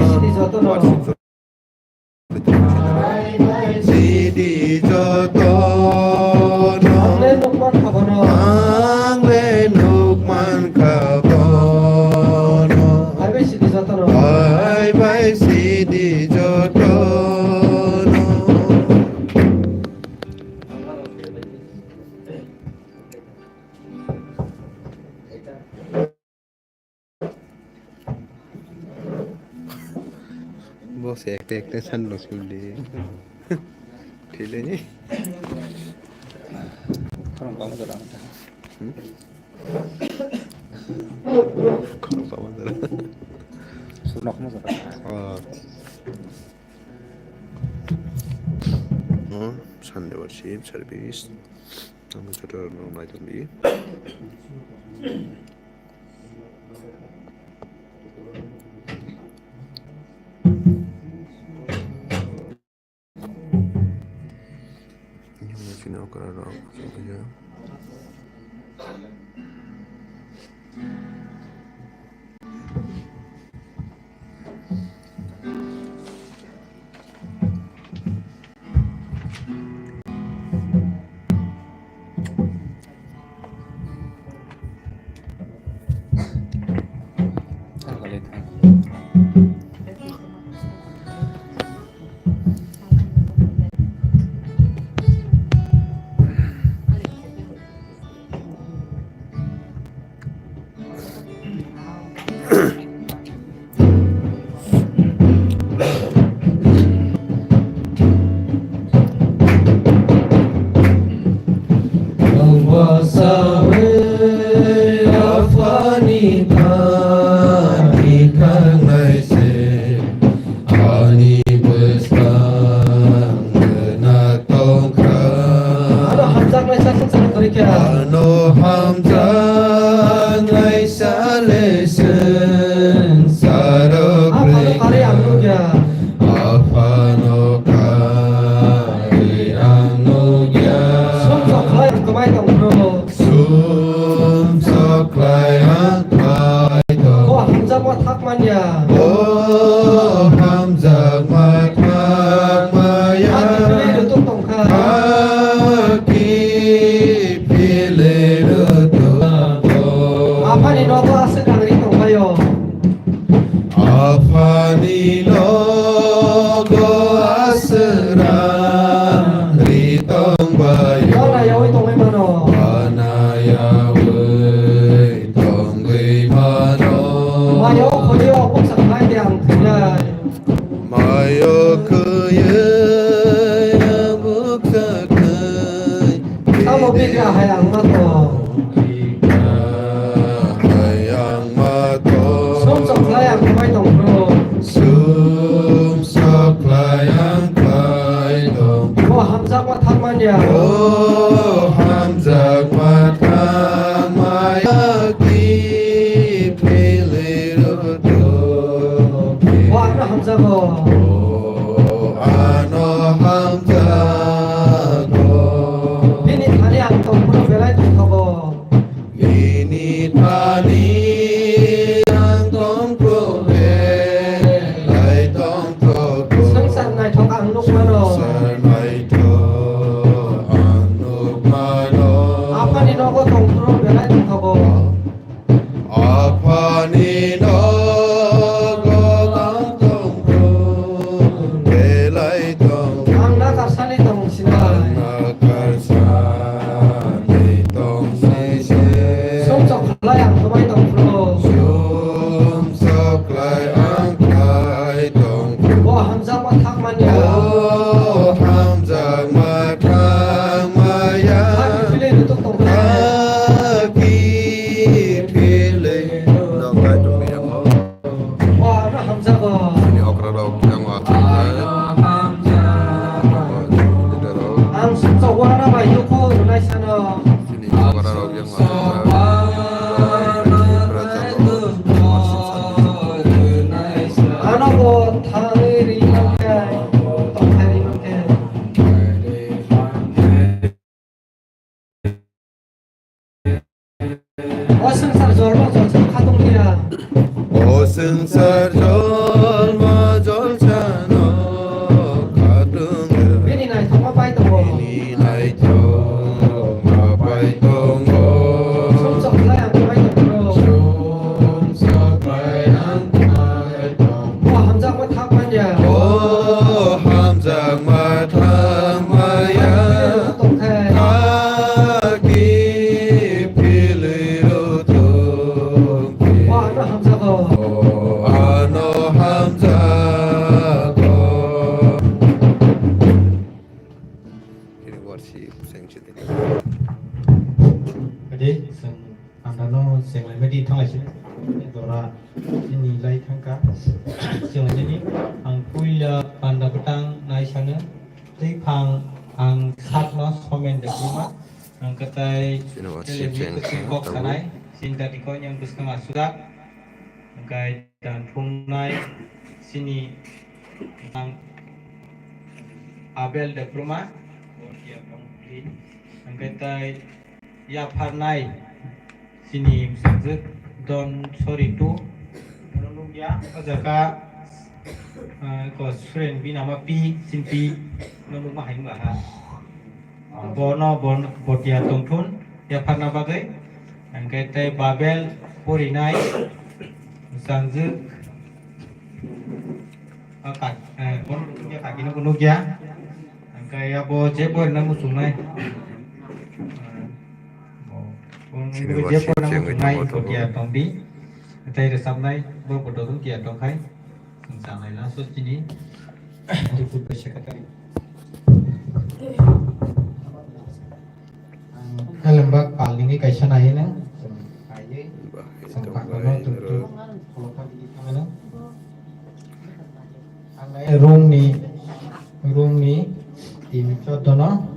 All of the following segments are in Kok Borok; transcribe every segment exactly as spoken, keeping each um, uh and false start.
Sidi jotono. Sidi jotono. Ang le nukman kha bono. Ang le nukman kha bono. Hai bai sidi jotono. Hai bai sidi jotono. Bo se ekte ekte san no suli. Thile ni. Khorang pamo jora. Hmm? Khorang pamo jora. Surnok mo jora. Oh. Hmm, Sunday worship service. Ang joto no nai tong di. Ani bwskang gwnang tongkha. Ano hamjaknai sa swngcharo kwrwi kha. Ano hamjaknai sa le swngcharo kwrwi kha. Aphano karwi ang nukya. Aphano karwi ang nukya. Sumsok khlai ang kwmai tongphuru. Sumsok khlai ang khlai tong. Bo hamjakma thak manya. Bo hamjakma thak maya. Ani bwrwi rwtwk tongkha. Aki philwi rwtwk tong. Aphani nogo aswk rangri tongphaio. Aphani nogo aswk rangri tongbaio. Bana yaui tongwi mano. Bana yaui tongwi mano. Mayo khwlio buksa khlai de ang thwinai. Mayo khwlio buksa khlai. Tamo bigra hai ang ma tong. Bigra hai ang ma tong. Sumsok khlai ang kwmai tongphuru. Sumsok khlai ang khlai tong. Bo hamjakma thangmanya. Bo hamjakma thangmaya. Ki philwi rwtwk. Bo ano hamjago. Bo ano hamjago. Bini thani ang tongphuru belai tongthogo. Bini thani ang tongphuru belai tongthogo. Swngchar naithok ang nukmano. Swngchar naithok ang nukmano. Aphani nogo tongphuru belai tongthogo. Aphani nogo ang tongphuru belai tong. Ang nakarsani tong sinai. Ang nakarsani tong sise. Sumsok khlai ang kwmai tongphuru. Sumsok khlai ang khlai tongphuru. Bo hamjakma thangmanya. Bo hamjakma thangmaya. Haki philwi rwtwk tongkha. Haki philwi. Noknai tongwi yango. Bo ano hamjago. Chini okra rok yango achuknai. Leader rok. Ang sumsok wana bai dukhu rwnai sano. Chini okra rok yango achuknai. Ano bo thangwi ri mankhe, tongthai ri mankhe. O swngchar jolma jolsa kha O swngchar jolma jolsano khatung rw. Bini naithokma pai tongo. Bini naithokma pai tongo. Sumsok khlai ang pai tongo. Sumsok khlai ang pai tongo. O hamjakma thak manya. O hamjakma thak maya. Tongkhe. Thaki philwi rwthung. O ano hamjago. O ano hamjago. Ini worship sanctuary. Adi, sang Panda no chenglai madi thanglai sini. Dora ini lai thangka. Chenglai nini. Ang puila panda bwtang nai sano. Tei phang ang sak no somen de kuma. Ang katai Sino wa televi sip kuching sen kok kang sanai. Sinta di konyang bwskang asudak. Ang kai dan phungnai. Sini ang Abel de Bruma. Ang katai yapharnai. Chini bwsajwk Don Sori two. Bono nukya, o jaga, ah, ko Suren binama Pi, Chinpi, no nukma hai wngkha ha. Bono, bon, botia tongthun, yapharna bagwi. Hwnkhe tei Babel porinai, bwsajwk, ah, kak-, eh, bono nukya, kakino bo nukya. Hwnkhe abo je porinai muchungnai. Bo, bo je porinai muchungnai, bo tiya tongdi. Tei rwchapnai, bo bo dodong tiya tongkhai. Chwng chanai last o chini. Report bai secretary. Helembak palnini kaisa nai hino. Chwng kaiwi. Chwng pakono tuk tuk. Khulokha bini thangano. Ang nai room ni, room ni team choddono.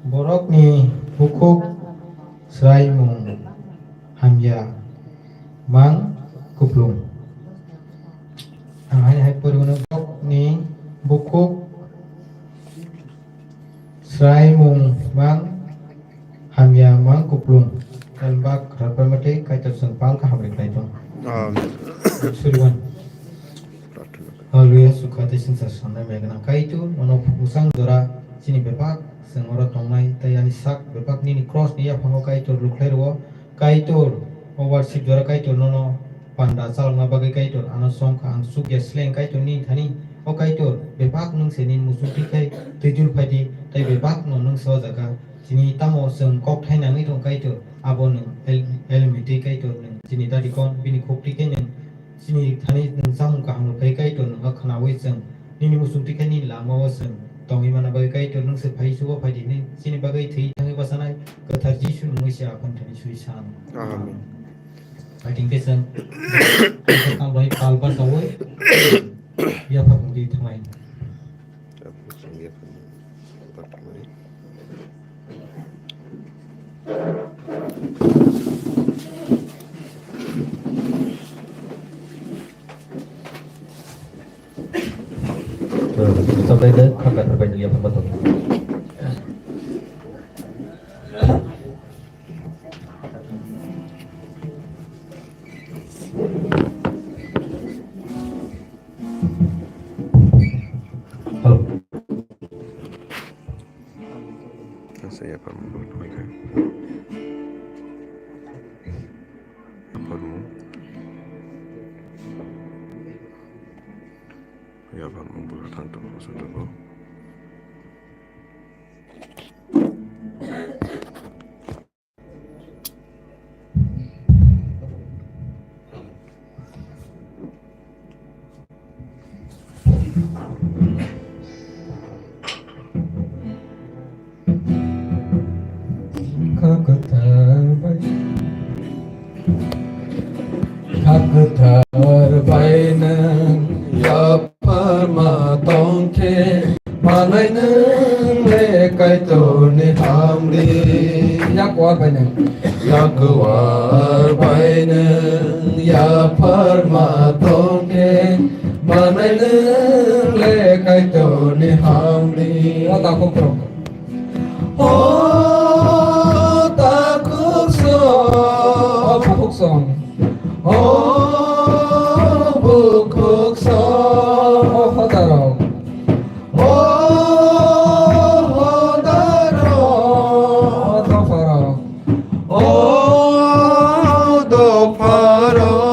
Borokni bukhuk swraimung hamya mang kuplung. Ang hai hai poriwono borokni bukhuk swraimung mang hamya mang kuplung. Elbak rapai mate Kaitor chwng pal kaham ri khlai tong. Amen. Suriwan. Hallelujah, sukha tei swngchar sannai maya gwnang Kaitor, nono bwsang jora chini bebak chwng oro tongnai, tei ani sak bebak nini cross ni yaphango Kaitor lukhlai rwo. Kaitor, o worship jora Kaitor nono panda chalokna bagwi Kaitor ano songkha ang chukya sleng Kaitor nini thani. O Kaitor, bebak nwng se nini muchung twi khai twijul phaidi, tei bebak no nwng se o jaga chini tamo chwng kok thai nangwi tong Kaitor, abo nwng el-, elmi twi Kaitor nwng chini dadi kon bini khuk twi khe nwng Chini thani nwng chamung kaham rw phai Kaitor nwng khwnawi chwng nini muchung twi khe nini lama o chwng tongwi manna bagwi Kaitor nwng se phai chugo phai di hwnwi chini bagwi thwi thangwi bachanai kwthar Jisu ni mungwi se aphano thani swi san. Amen. Phai tong khe chwng tamo bai pal bachawi yaphang di thanglai. Hello. Asa ya pam buat mai kai. Apa mu? Ya pam buat tang tu maksud apa? Kha kwthar bai, kha kwthar bai nwng yapharma tong khe, manai nwng le Kaitorni hamri. Yakuar bai nwng. Yakuar bai nwng yapharma tong khe, manai nwng le Kaitorni hamri. O takhuk rok. O takhuk song. O takhuk song. O bukhuk song. O hodarok. O hodarok. O dopharok. O dopharok.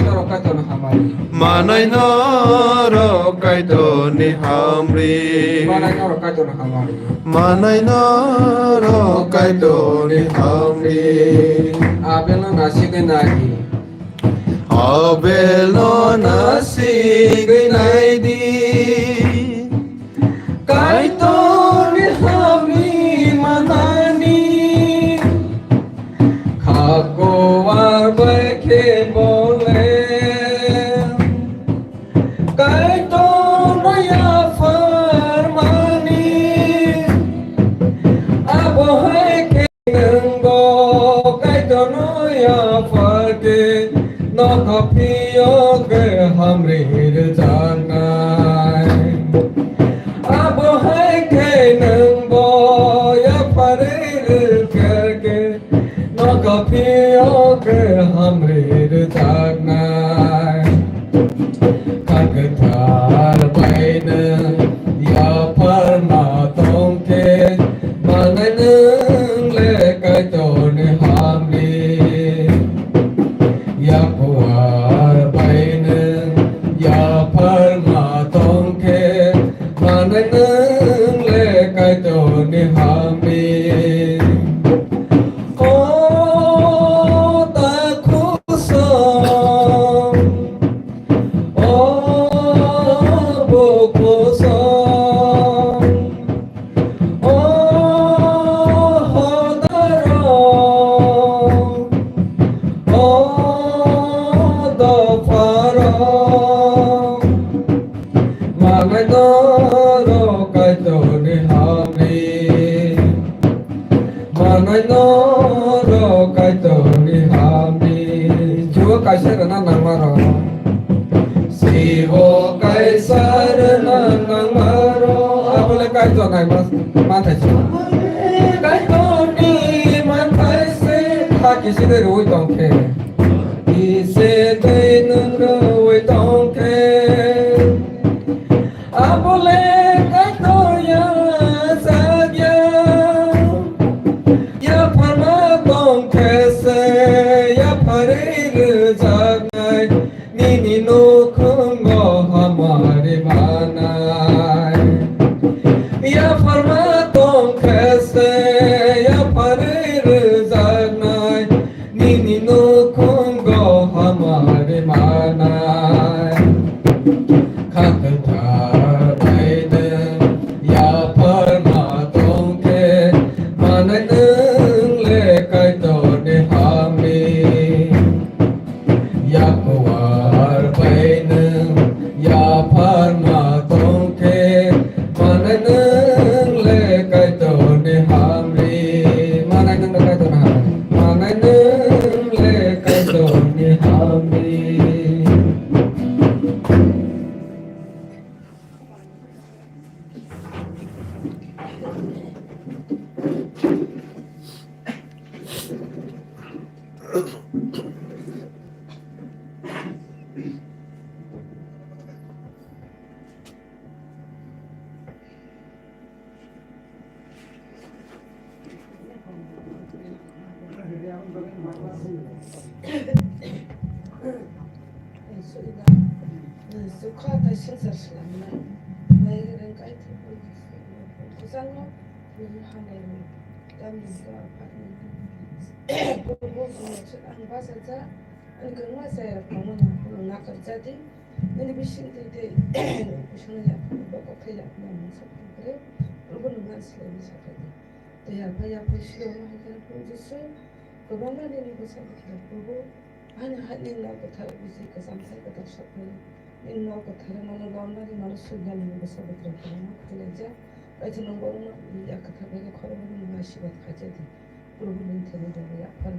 Manai norok Kaitorni hamari. Manai norok Kaitorni hamri. Manai norok Kaitorni hamari. Manai norok Kaitorni hamri. Abelno nasigwi naidi. Abelno nasigwi naidi. Kaitorni hamri manani. Khakuar bai khe bole. Kaitorno yapharmani, abo hai khe nwngbo Kaitorno yapharkhe nokha phiyogwi hamri rwjaknai. Abo hai khe nwngbo yapharwi rwkhe Nokha phiyogwi hamri rwjaknai. Kha kwthar bai nwng yapharma tongkhe, manai nwng le Kaitorni hamri. Yakuar bai nwng yapharma tongkhe, manai nwng le Kaitorni hamri. O takhuk song, o bukhuk song, o hodarok, o dopharok, manai norok Kaitorni hamri. Manai norok Kaitorni hamri. Chuo kaisa rwna nangma rok. Sibo kaisa rwna nangma rok. Abole Kaitor naima manthai se. Kaitorni manthai se. Kha kichigwi rwui tongkhe. Kichigwi nwng rwui tongkhe. Abole Kaitor ya sagya. Yapharma tongkhe se, yapharwi rwjaknai. Nini nukhungo hamari manai. Yapharma tongkhe se, yapharwi rwjaknai. Nini nukhungo hamari manai. Kha kwthar bai nwng yapharma tongkhe, manai nwng le Kaitorni hamri. Yakuar bai nwng yapharma tongkhe, manai nwng le Kaitorni hamri. Manai nwng le Kaitorni hamri. Manai nwng le Kaitorni hamri. Sukha tai swngchar swnamnai. Mai rwng kai thwk kwchangno nini hambai rwng. Tamni hwnkhe ang bachajak, ani kwbangma chayarok tongmani nakarjadi. Nini bising twi twi bwswkno yaphano bo kothai yaphano mungsa phuru kwrwi, Probo nwng ang swlaimani sakha di. Tei yapha yapha sirokno hai kheno phunukjwk se, kwbangma nini bwsa bwtharok Probo, ani hai nini nok kwthar bisi kwcham thai kwtal sok phai, nini nok kwthar mano lornani mano sukya nini bwsa bwtharok kwbangma khlailaijak, kaisa nwng borokno ya kwthar bai khe khoroknwi nini asirbad khaijak di. Probo nini thani dagwi yaphar.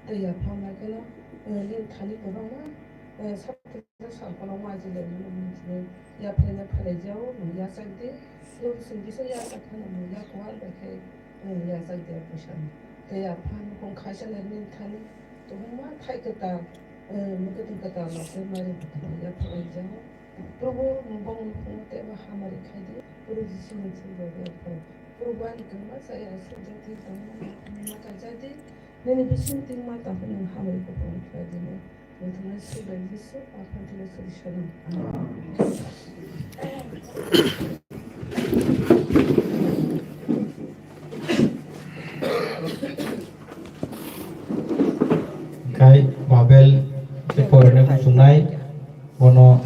Tei yaphang hai kheno, eh, nini thani kwbangma, eh, sak-, sak-, kolokma ajilainani nini thani yaphaina phalaijago, nwng yachak di. Nwng chwng kisa yachak phano nwng yakuar bai khe, eh, yachak di a bwsano. Tei yaphang nukhung khaisa lai nini thani, Tongma khai kwtal, eh, mwkhwtwng kwtal no tei mari kwtal ya phalaijao. Probo, nwng bongni phungo teibo hamari khai di. Probo Jisu ni thani bo ya phai. Probo ani kwma chaya aswk jati tongma ma kaijak di. Nini bising tingma takhuk nwng hamari kuphur khlai di. Nwng thangna Jisu bai Jisu, aphang thangna Jisu Iswar no. Amen. Khai Babel tei porani muchungnai bono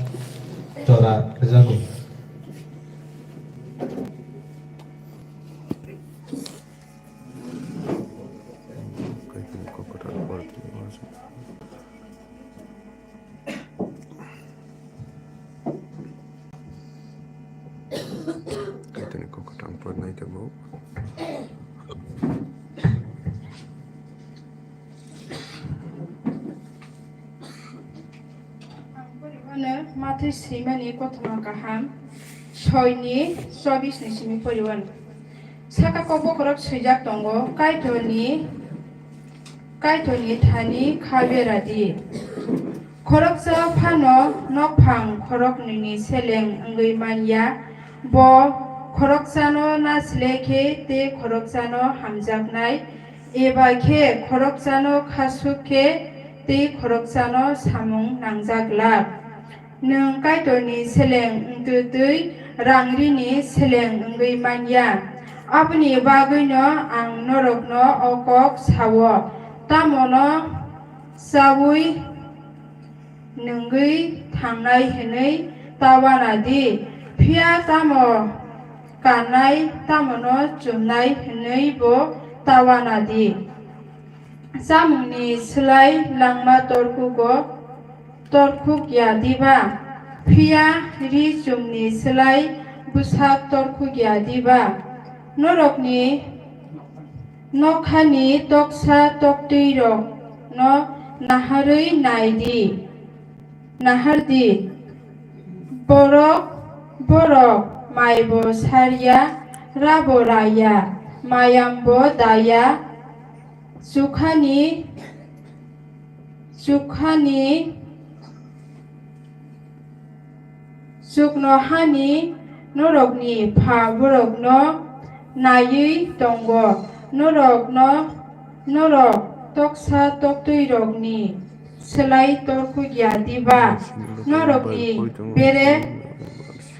jora rwjago. Kaitorni kok kwthang pornai tabuk. Ang poriwano Mathai swimani kothoma kaham, soini chobisni simi poriwano. Saka kok bokhorok swijak tongo, Kaitorni, Kaitorni thani kha beradi. Khoroksa phano nokphang khoroknwini seleng wngwi man ya. Bo khoroksano nasle khe tei khoroksano hamjaknai, eba khe khoroksano khasuk khe tei khoroksano samung nangjak glak. Nwng Kaitorni seleng wngtwi twi rangrini seleng wngwi man ya. Aboni bagwino ang norokno o kok sa-o, tamo no chaui nwngwi thangnai hwnwi ta uana di, phiya tamo kannai, tamo no chumnai hwnwi bo ta uana di. Chamungni slai langma torkhugo, torkhuk ya diba? Phiya ri chumni slai bwsak torkhuk ya diba? Norokni nokhani toksa toktwirokno naharwi nai di, nahar di. Borok, borok maibo sar ya, rabo ra ya, mayambo da ya, chukhani, chukhani, chuknohani norokni pha borokno naiwi tongo. Norokno, norok toksa toktwirokni slai torkhuk ya diba? Norokni bere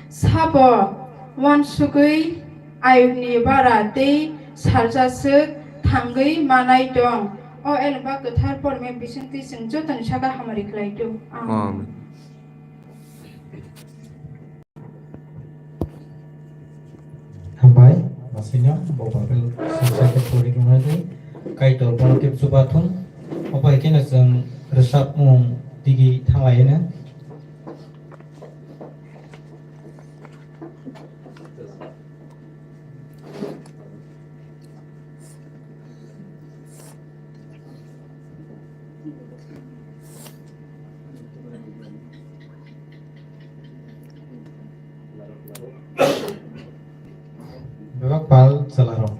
sabo uansugwi ayukni bara tei salsa swk thangwi manai tong. O Elengba Kwthar porme bisingtwi chwng jotoni saka hamari khlai tong. Amen. Amen. Hambai, masino bo Babel songsa khe pori rwnani Kaitor bono khe chubathung. Obo hai kheno chwng rwchapmung digi thanglaino. Bebak pal chwlarok.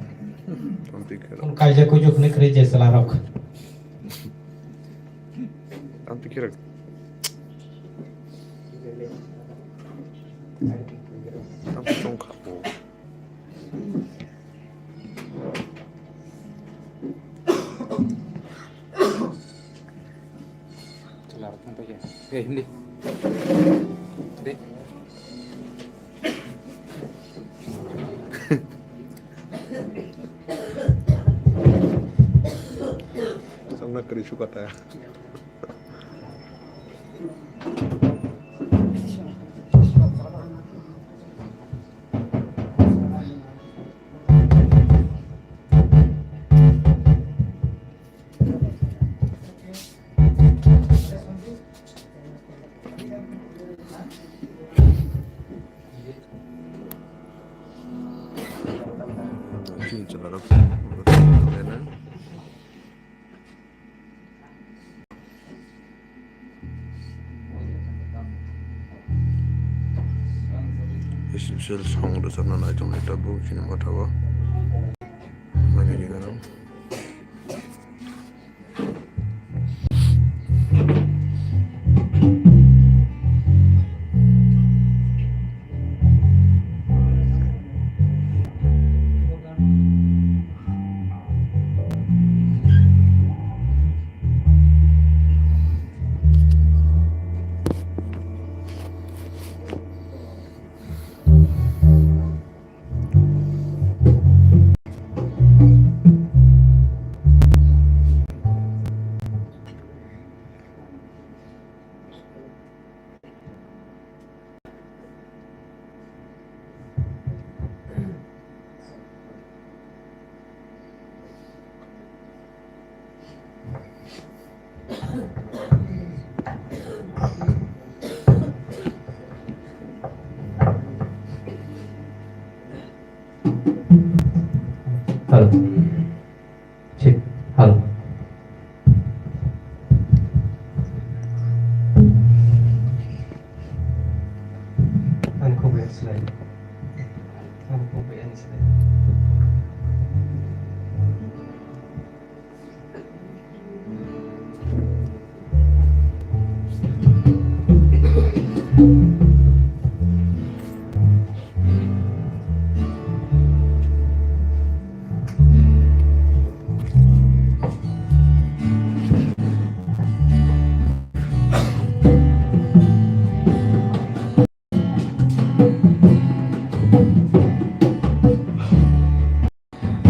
Tong twi khe rok. Kaijak kujuk hwnwi kwrwi je chwlarok. Tong twi khe rok. Tong twi tong kha bo. Chwlarok thang paikha. Eh, hindi. Deh. Samna kari sukata. Special song rwchapna nai tongwi tabuk chini motha o. Mani ringo. Hal. Chip. Hal. Ang kubui ang slide. Ang kubui ang slide.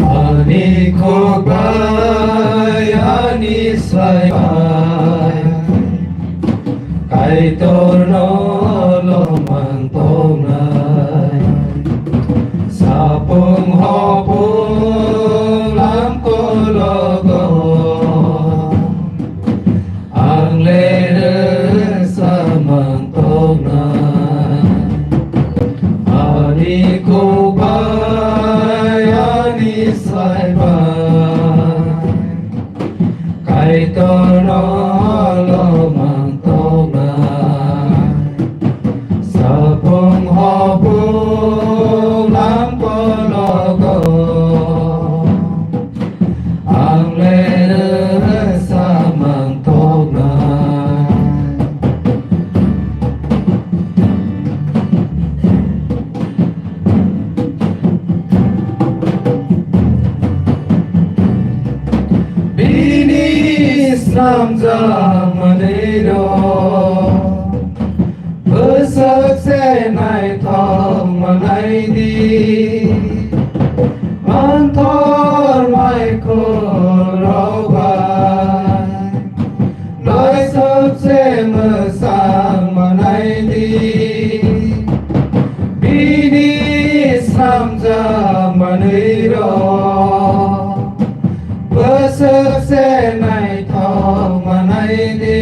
Ani khuk bai ani sai bai, Kaitorno lomang tongnai. Sapung hopung lam kologo, ang le rwsa mang tongnai. Ani khuk bai ani sai bai, Kaitorno lomang tongnai. Sapung hopung lam kologo, ang le rwsa mang tongnai. Bini slamjak manwirok bwswk se naithok manai di. Manthor maikhulrok bai naisok se mwsang manai di. Bini slamjak manwirok bwswk se naithok manai di.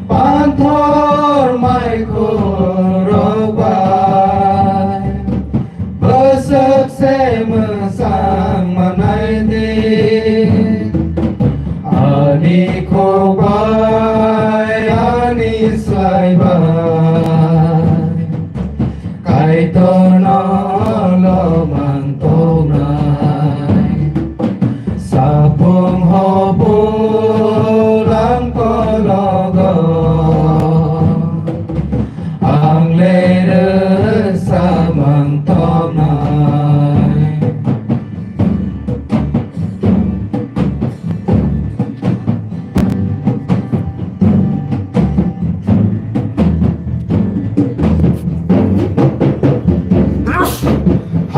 Manthor maikhulrok bai bwswk se mwsang manai di. Ani khuk bai ani slai bai, Kaitorno lomang tongnai. Sapung hopung lam kologo, ang le rwsa mang tongnai.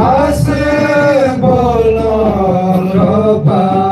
Hasik bolongrok bai